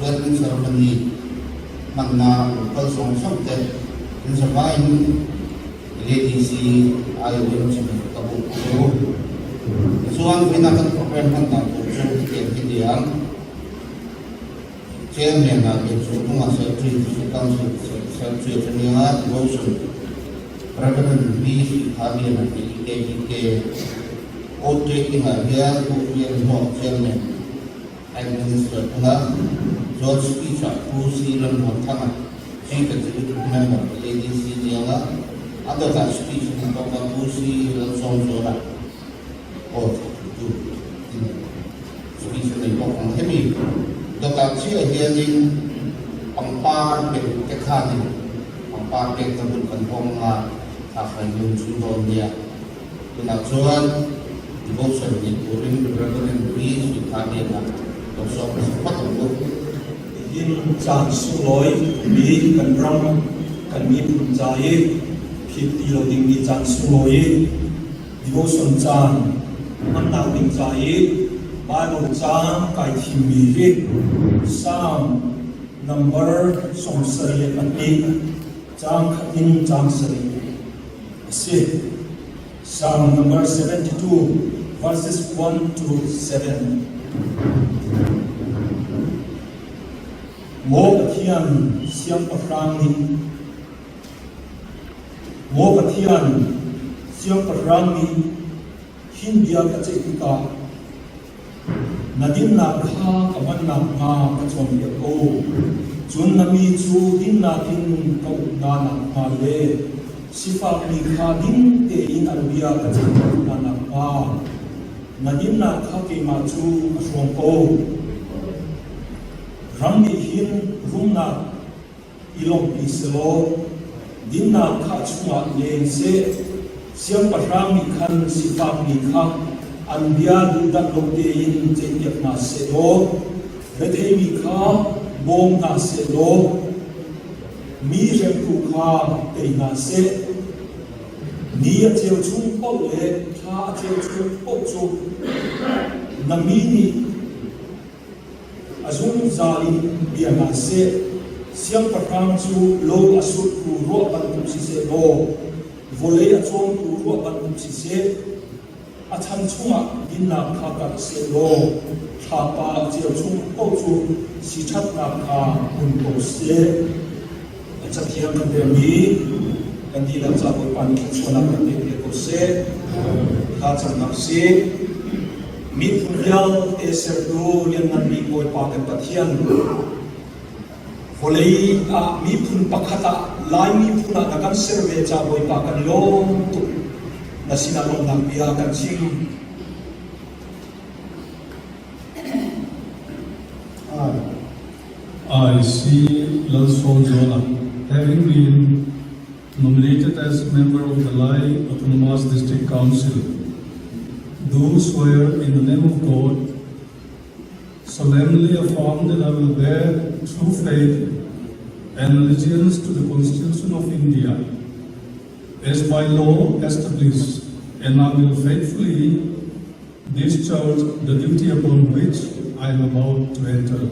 Swearing Ceremony hmanna lo kal zawng zawng te in zavaiin LADC aiawhin chhun ka buk chu. Tichuan vawiina kan program hman dan tur chu hetiang hi ni ang. Chairman ah te chu hnungah Secretary District Council Secretary a ṭha nia, Devotion Reverend V Srikhalian a ti KBK Oath taking ah hian Pu Rian Hmuak Chairman Administer thung a, chuan speech ah Pu C Rammuanthanga Chief Executive Member LADC niang a, a dawtah speech a ni bawk a Pu C Lalsawmzuala. Oath tu in speech a nei bawk ang. Hemi dawtah chiah hianin pangpar pe te khanin pangpar pekna hun kan hawng anga thlakhlai nun chu dawn nia. Tunah chuan devotion nei turin Reverend Pi Suithaniana lo sawm hmasa phawt ang u. Nihin caan sunglawi mi kan ram kan miphun ca i philh ti lo dingmi caan sunglawi Devotion caan hmannak ding ca i Baibal caang kai thimmi hi Psalm nambar 72 caang khat in caang sarih a si. Psalm number 72 verses 1 to 7. Maw Pathian siangpahrang nih Maw Pathian, siangpahrang nih hin bia ka ceih tikah na dinnak kha ka hman nakhnga ka cawnpiak ko. Cun na mi cu dinnak in ka uk hna nakhnga le sifakmi kha ding tein an bia ka ceihter hna nakhnga na dinnak kha keimah cu ka hrawm ko. Ram nih hin rumnak I lawmhpi selaw, dinnak kha chungah leng seh. Siangpahrang nih khan sifakmi kha an bia duhdanh lo tein ceihpiak hna seh law, retheimi kha bawm hna seh law, mi hremtu kha tei hna seh. Ni a ceu chung paoh le thla a ceu chung paoh cu na mi nih A zungzal in bia hna seh. Siangpahrang cu lo a surhtu ruah bantuk siseh law, vawlei a cawmtu ruah bantuk siseh, a chan chungah dinnak kha karh seh law, thlapa a ceu chung paoh cu siṭhatnak kha hmun ko seh. A cathiang kan relmi kan dihlak ca Bawipa nih thluachuahnak kan pek ko seh. Thla camnak si. Miphun vialte sertu lianngan bik Bawipa kan Pathian, vawlei ah miphun pakhat ah Lai miphun ah na kan ser ve ca Bawipa kan i lawm tuk. Na sinah lawmhnak bia kan chim. I C. Lalsawmzuala, having been nominated as member of the Lai Autonomous District Council, do swear in the name of God, solemnly affirm that I will bear true faith and allegiance to the Constitution of India, as by law established, and I will faithfully discharge the duty upon which I am about to enter.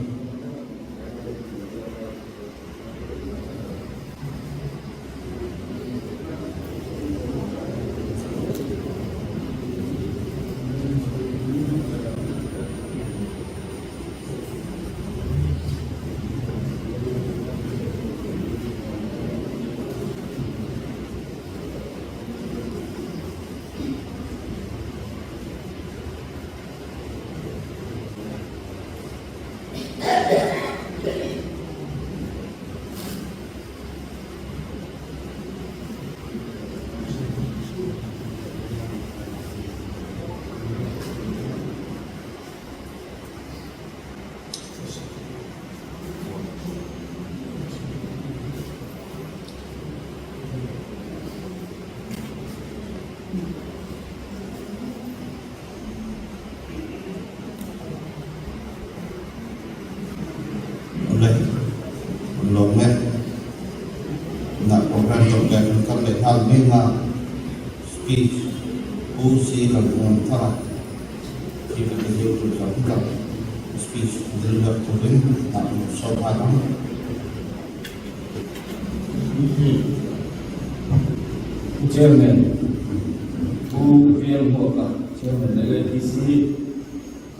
Awle, kan lawm e. Tunah program zawh leh kan kal leh nghal mai ang a, speech Pu Si Lalmuan thar a Chief Executive zawh hi tak speech deliver turin a awm. sawm nghal ang. Pu Chairman, Pu Rial Hmuaka, Chairman LADC,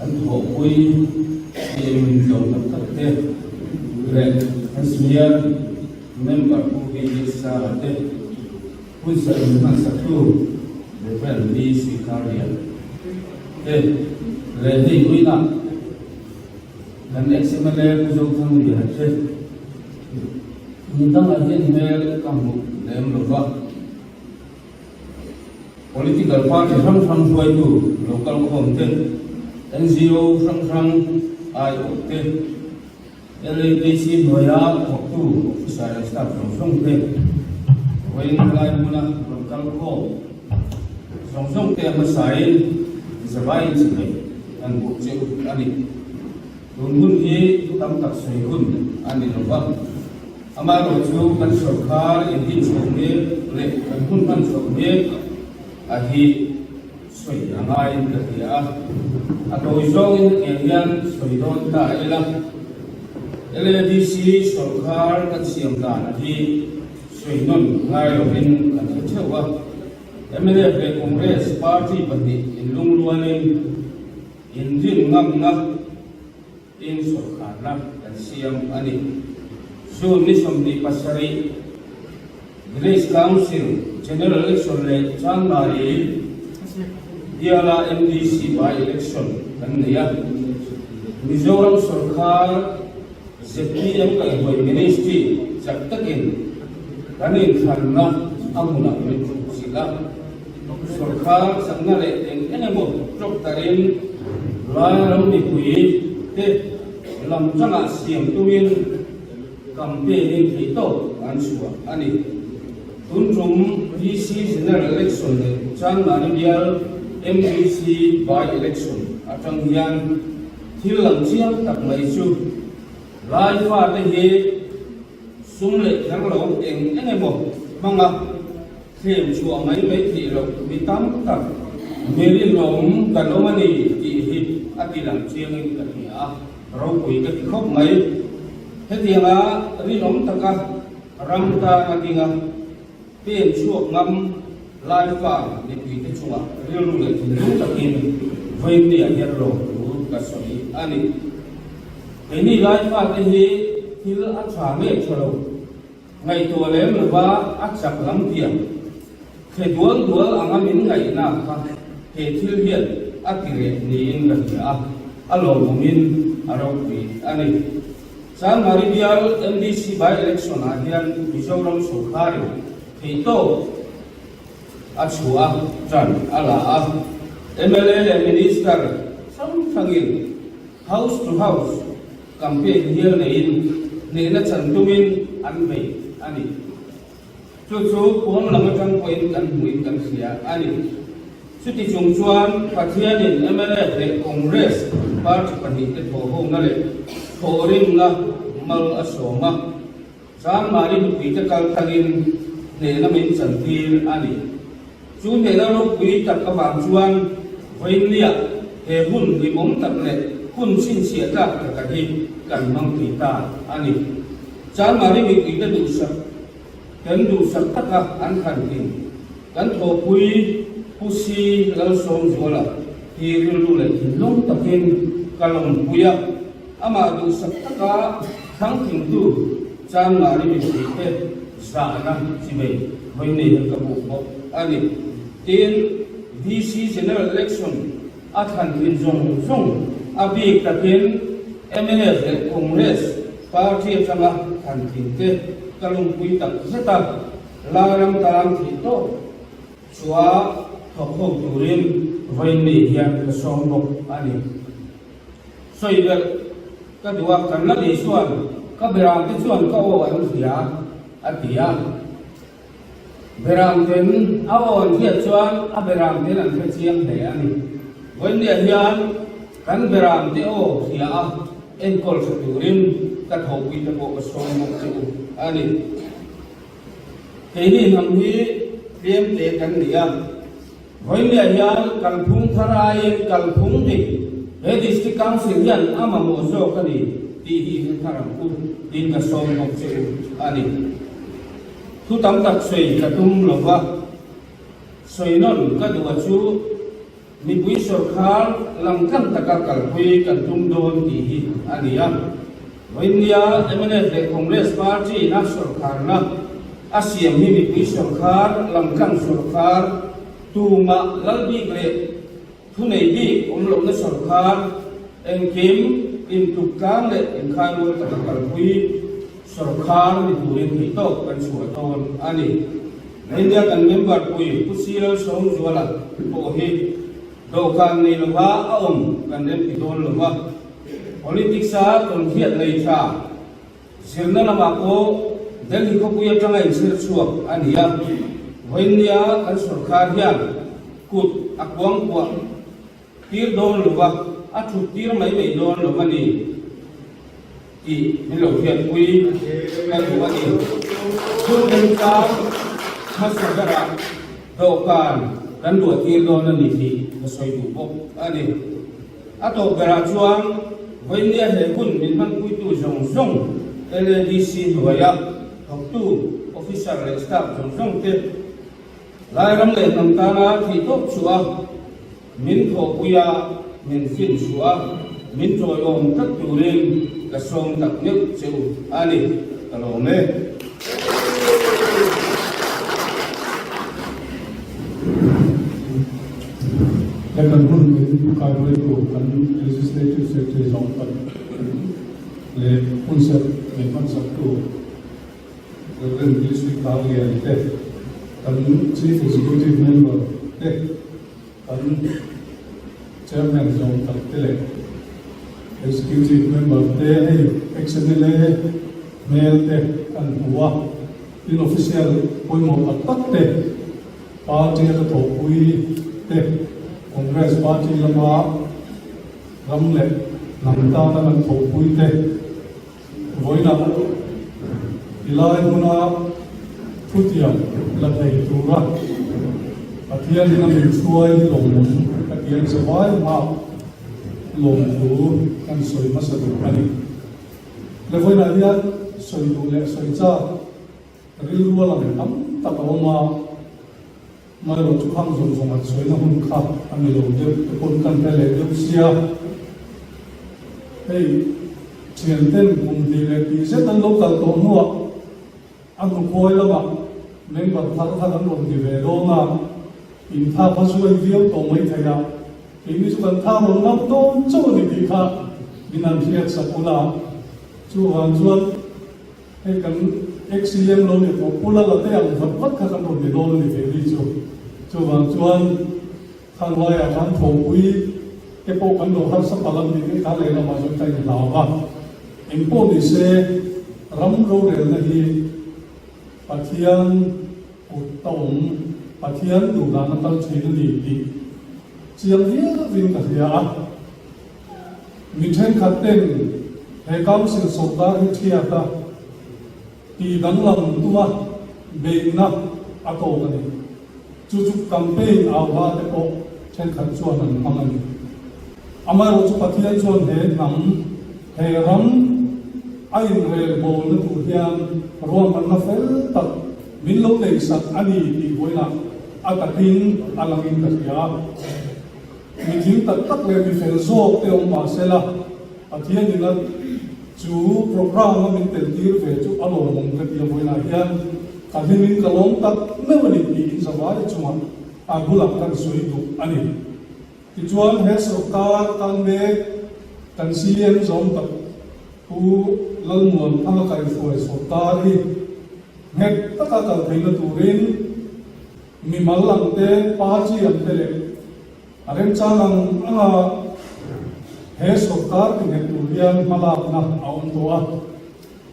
An thawhpui team zo tak tak te leh an senior member Pu VJ Sara te hunsa inhmansak tu Rev. V. Sikaria te leh hei huinah kan ex-MLA Pu Zothangliana te hmun dangah hian hmel ka hmu lem lova. Political party hrang hrang hruaitu lo kal khawm te, NGO hrang hrang aiawh te, LADC hnuaia thawktu officer leh staff zawng zawng te, vawiin helai hmuna rawn kal khawm zawng zawng te a hmasain zavaiin chibai an buk che u a ni. Tun hun hi thu tam tak sawi hun a ni lo va. Amaherawhchu kan sawrkar intin chhoh mek leh kan hun hman chhoh mek a hi sawi a ngaiin ka hria a. A tawi zawngin hetiang hian sawi dawn ta ila, LADC sawrkar kan siam dan a hi sawi nawn ngai lovin kan hre theuh a. Mnf leh Congress party pahnih inlungrualin inrin ngamna, Tin sawrkharna kan siam a ni. June ni 27 Village Council General Election leh Chanmari biala MDC by Election kan nei a. Mizoram sawrkhar zpm kaihhruai Ministry chak takin kan inthlanna a hmunah min thutchilh a. Sawrkhar chakna leh eng eng emaw tawk tarin Lairam mipui te lam tangah siam tumin campaign in theih tawk an chhuah a ni. Tun tum VC General Election leh Chanmari bial MDC by Election atang hian thil lam chiang tak mai chu Lai fate hi sum leh kher lo eng eng emaw hmanga Thlem chhuah mai mai theih loh mi tam tak mi rinawm kan awm a ni tih hi a ti lang chiangin ka hria a, ropui ka ti khawp mai. Hetianga rinawm taka ram tan a ding a, pen chhuak ngam Laifa mipuite chungah rilru leh thinlung takin vawinia hian lawm tur ka sawi a ni. Keini Laifa te hi thil a tha nge tha lo? Ngaihtuah lem lova a chak lam piang thle dual dual anga min ngaihna kha he thil hian a ti reh niin ka hria a, a lawmawmin a ropui a ni. Chanmari bial MDC by-election ah hian Mizoram sawrkarin theihtawp a chhuah a, ṭan a la a, mla leh Minister hrang hrangin House to House Campaign hial neiin hnehna chan tumin an bei a ni. Chu chu pawn lam atang pawhin kan hmuin kan hria a ni. Chuti chung chuan Pathianin mnf leh Congress party pahnihte thawhhona leh thawhrimna mal a sawm a, Chanmari mipuite kal tlangin hnehna min chantir a ni. Chu hnehna ropui tak avang chuan vawiinliah he hun hlimawm tak leh hun chhinchhiah tlak taka hi kan hmang thei ta a ni. Chanmari mipuite duhsak kan duhsak taka an thlan thin. Kan thawhpui Pu Si Lalsawmzuala hi rilru leh thinlung takin ka lawmpui a. Amah duhsak taka thangthingtu Chanmari mipuite zahna chivei vawi nei hian ka buk bawk a ni. Tin, VC General Election a thlan thin zawng zawng a bik takin mnf leh Congress party atanga thlan thinte ka lungpui tak zet a, Lairam tan theih tawp chua thawk ho turin vawi nei hian ka sawm bawk a ni. Sawi belh ka duh a, kan la nei chuan ka beram te chuan ka aw an hria a ti a. Beram ten a aw an hriat chuan a beram ten an hre chiang hle a ni. Vawinia hian kan beram te aw hria a enkawl hre turin ka thawhpui te pawh ka sawm bawk che u a ni. Keini hnam hi tlem te kan ni a. Vawinia hian kalphung thar aiin kalphung dik he District Council hian a mamawh zawk a ni. tih hi i hre thar ang u tiin ka sawm bawk che u a ni. Thu tam tak sawi ka tum lo va, sawi nawn ka duh a chu mipui sawrkhar langtlang taka kalpui kan tum dawn tih hi a ni a. Vawinia mnf leh Congress party-in a sawrkharna a siam hi mipui sawrkhar langtlang sawrkhar tumah lal bik leh Thunei bik awm lohna sawrkar engkim intluk tlang leh inkhairual taka kalpui sawrkar ni turin theihtawk kan chhuah dawn a ni. India kan member pui Pu CL Sawmzuala pawh hi dawhkan nei lova a awm kan remti dawn lova, politics-a tawnhriat nei tha Zirna lamah pawh Delhi khawpui atanga inchhir chhuak a ni a, vawinia kan sawrkar hian kut a kuangkuah tir dawn lo va, a thut tir mai mai dawn lo a ni tih min lo hriatpui ka duh a ni. Hun remchang hmasa berah dawhkan kan luah tir dawn a ni tih ka sawi duh bawk a ni. A tawp berah chuan vawinia he hun min hmanpuitu zawng zawng LADC hnuaia thawktu officer leh staff zawng zawng te Lairam leh hnam tana theihtawp chhuah a, min thawhpui a, min fin chhuah a, min tawiawm tlat turin ka sawm tak meuh che u a ni, ka lawm e. He kan hun min kaihruaitu kan Legislative Secretary zawng tak leh hunserh min hmansaktu Rev. PC Karlian te, kan Chief Executive Member te, kan Chairman zawng tak te leh Executive Member te hei ex-MLA hmel te kan hmu a, tin official pawimawh tak tak te, Party a ka thawhpui te, Congress Party lama ram leh hnam tana kan thawhpui te, vawiinah tilai hmuna thutiam la thei tura Pathianin a min hruai hi lawmawm ka ti ang che vai hma lawmthu kan sawi hmasa duh a ni. Le vawiinah hian sawi duh leh sawi chak rilru a lang tam tak a awm a, Mailo chu khang zawng zawng an sawina hun kha a ni lo deuh te pawn kan hre leh deuh sia. Hei thianten kum hnih leh tih zet an lo kal tawh hnuah a hnukhawi lamah member thar kha kan rawn ti ve dawn a, intha kha zuai viau tawh mai thei a, keini chu kan tha rawn ngam dawn chauh a ni tih kha min han hriat sak ula, chuvang chuan Hei kan XCM lo ni tawh Pu Lala te ang vat vat kha kan rawn ni dawn a ni ve ni chu. Chuvang chuan khang laiah khan thawhpui te pawh kan lo harsa palh ang tih te kha lehlamah chuan ka inhlau a. Eng pawh ni se ram rorelna hi Pathian kut a awm, Pathian duhdan a kal thin a ni tih chiang viauin ka hria a. Mi thenkhat ten he Council sawrkar hi thiat a tih danglam tuma beihna a tawk a ni. Chu chu campaign au hla te pawh thenkhat chuan an hmang a ni. Amaherawh chu Pathian chuan he hnam, he ram a inrel bawlna tur hian ruahmanna fel tak min lo neihsak a ni tih vawiinah a takin a langin ka hria. Mi thil tak tak leh mi fel zawk te awm mah sela, Pathian in a chu programme a min tel tir ve chu a lawmawm ka ti a, vawiinah hian ka hlim in ka lawm tak meuh a ni tiin zavai chungah a bulah kan sawi duh a ni. Tichuan he sawrkar tan mek kan CM zawm tak Pu Lalmuanthanga kaihruai sawrkar hi nghet taka kal theihna turin Mimal ang te, party ang te leh a remchang ang anga he sawrkar tinghet tur hian hmalakna a awm tawh a.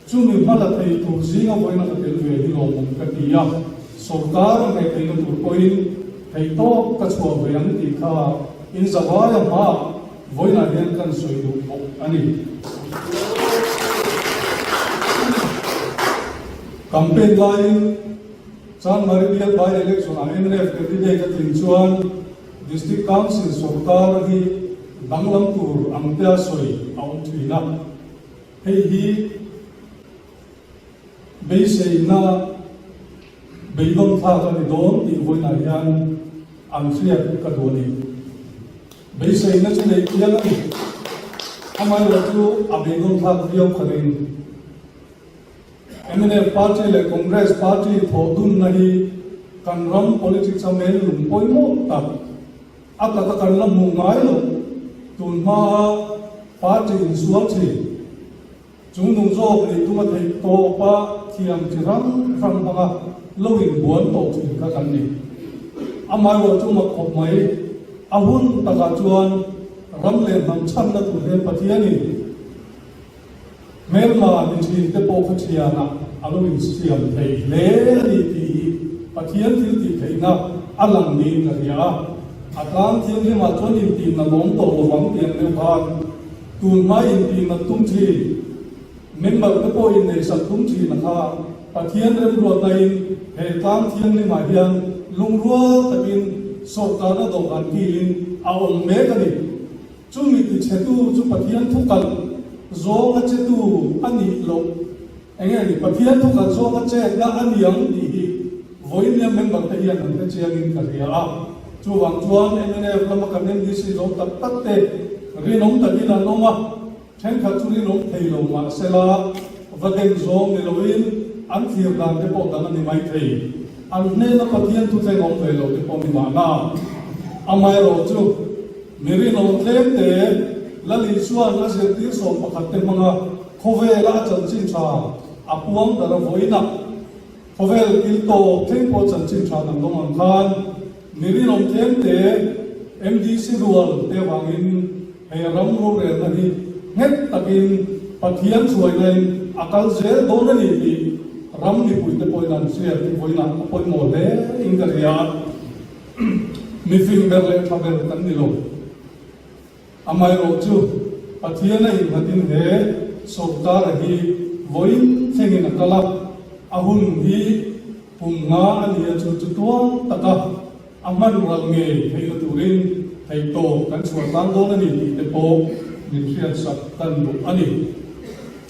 Chumi hmala thei tur zinga vawiin a ka tel ve hi lawmawm ka ti a, sawrkar a ngheh theihna tur pawhin theihtawp ka chhuah ve ang tih kha inzavaia hmaah vawiinah hian kan sawi duh bawk a ni. Campaign laiin. Chanmari bial by election ah mnf candidate a tling chuan District Council sawrkar hi danglam tur ang tea sawi a awm thin a. Hei hi beiseina beidawnthlak a ni dawn tih vawiinah hian an hriat ka duh a ni. Beiseina chu neih chiang a ni. Amaherawhchu a beidawnthlak viau ka ring. Mnf party leh Congress party thawh dunna hi kan ram politics a mel lung pawimawh tak a taka kan la hmuh ngai loh tun hmaa party insual thin chung nung zawk nih tuma theih tawpa thiam chi hrang hrang hmanga lo inbuan tawh thin kha kan ni. Amaherawh chu mak khawp mai, a hun takah chuan ram leh hnam chhanna tur hian Pathianin Hmelma ni thin te pawh kha thianah a lo insiam thei hle a ni tih hi Pathian thil tih theihna a lang niin ka hria a. A tlang thianghlimah chuan intihna lawm tawh lo vang tiang deuh khan tun hma intihna tum thin member te pawh inneihsak tum thin a kha Pathian remruatnain he tlang thianghlimah hian lungrual takin sawrkarna dawhkan kilin a awm mek a ni. Chumi tichhetu chu Pathian thu kalh zawng a chetu a nih loh. Enge a ni? Pathian thu kalh zawng a chetna a ni ang tih hi vawinia member te hian an hre chiangin ka hria a. Chuvang chuan mnf lama kan MDC zawng tak tak te rinawm takin an awm a, thenkhat chu rinawm thei lo mahsela va den zawng ni loin an thlir dan te pawh dang a ni maithei. An hnena Pathian thu thleng awm ve lo te pawh ni mahna. Amaherawhchu. Mi rinawm tlem te, Lali chuan a zirtir 11 te hmanga khawvela a chanchin tha a puang dar a vawiinah khawvel kil tawp thleng pawh chanchin tha kan dawng ang khan mi rinawm tlem te MDC rual te avangin he ram rorelna hi nghet takin Pathian hruainain a kal zel dawn a ni tih ram mipuite pawhin an hriat vawiinah a pawimawh hle in ka hria. Mifing ber leh tha ber kan ni lo. Amaherawh chu Pathian a innghatin he sawrkara hi vawiin thlengin a kal a, a hun hi pum nga a ni a chu chu tuang taka a hman ral ngei theihna turin theihtawp kan chhuah tlang dawn a ni tih te pawh min hriatsak tan duh a ni.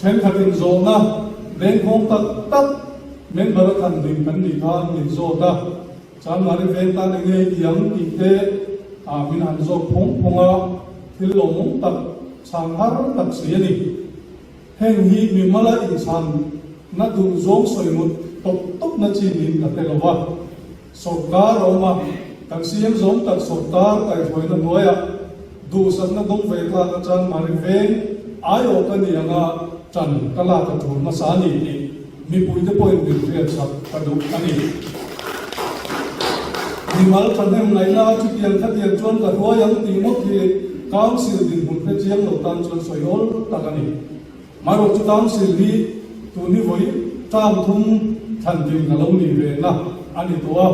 Thenkhatin zawhna vengkhawng tak tak member a than ding kan nih khan min zawt a. Chanmari veng tan enge i ang tih te ah min han zawt phawng phawng a, thil lawmawm tak, chhang har tak si a ni. Heng hi mimala inchhan na duh zawng sawi mut tawp tawp na chi niin ka hre lo va. Sawrkar a awm a, kan CM zawm tak sawrkar kaihhruaina hnuaiah duhsakna dawng ve tlak a Chanmari veng aiawh ka ni anga ṭan ka lak a ṭul hmasa a ni tih Mipuite pawhin min hriatsak ka duh a ni. Mimal thahnem ngaihna chutiang khatiang chuan ka hruai ang tih ngawt hi Council dinhmun hre chiang lo tan chuan sawi awl tak a ni. Marawh chu Council hi tun hi vawi term thum thlan din ka lo nih ve na a ni tawh a,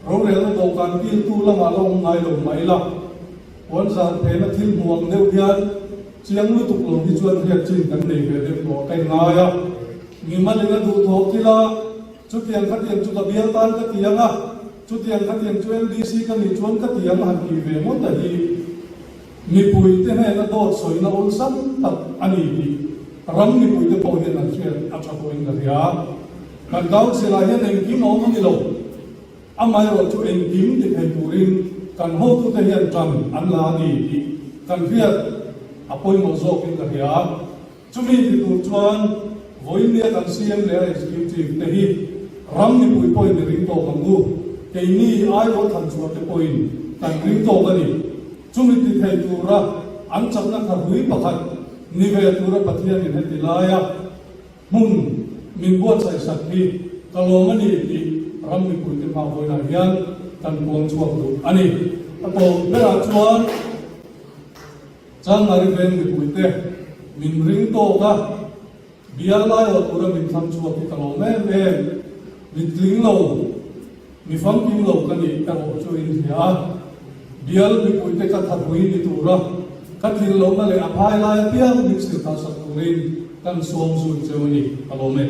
rorelna dawhkan kiltu lamah la awm ngai lo mai la. Puan zar phena thil hmu ang deuh hian chiang lutuk lo hi chuan hriat chin kan nei ve deuh tawh ka inngai a. Mimalin a duh thawh thil a, chutiang khatiang chu ka bial tan ka ti ang a, chutiang khatiang chu MDC ka nih chuan ka ti ang han tih ve ngawt a hi mipuite hnena dawt sawina awlsam tak a ni tih ram mipuite pawh hian an hriat a tha pawhin ka hria. Kan Council-ah hian engkim a awm a ni lo. Amaherawh chu engkim ti thei turin kan hotute hian tan an la a ni tih kan hriat a pawimawh zawkin ka hria. Chumi ti tur chuan vawiin kan CM leh a Executive te hi ram mipui pawhin i ring tawk ang u. Keini aiawh than chhuah te pawhin kan ring tawk a ni. Chumi ti thei tura an chakna thahrui pakhat ni ve tura Pathianin heti laia Hmun min buatsaih sak hi ka lawm a ni tih ram mipuite hma vawiinah hian kan puang chhuak duh a ni. A tawp berah chuan Chanmari veng mipuite min ring tawk a, bial laiawh tura min thlang chhuak hi ka lawm em em. Mi tling lo, mi famkim lo ka nih erawh chu in hria a, bial mipuite ka thahrui ni tura ka thil lohna leh a phai lai apiang min sirthah sak turin kan sawm zui cheu a ni, ka lawm e.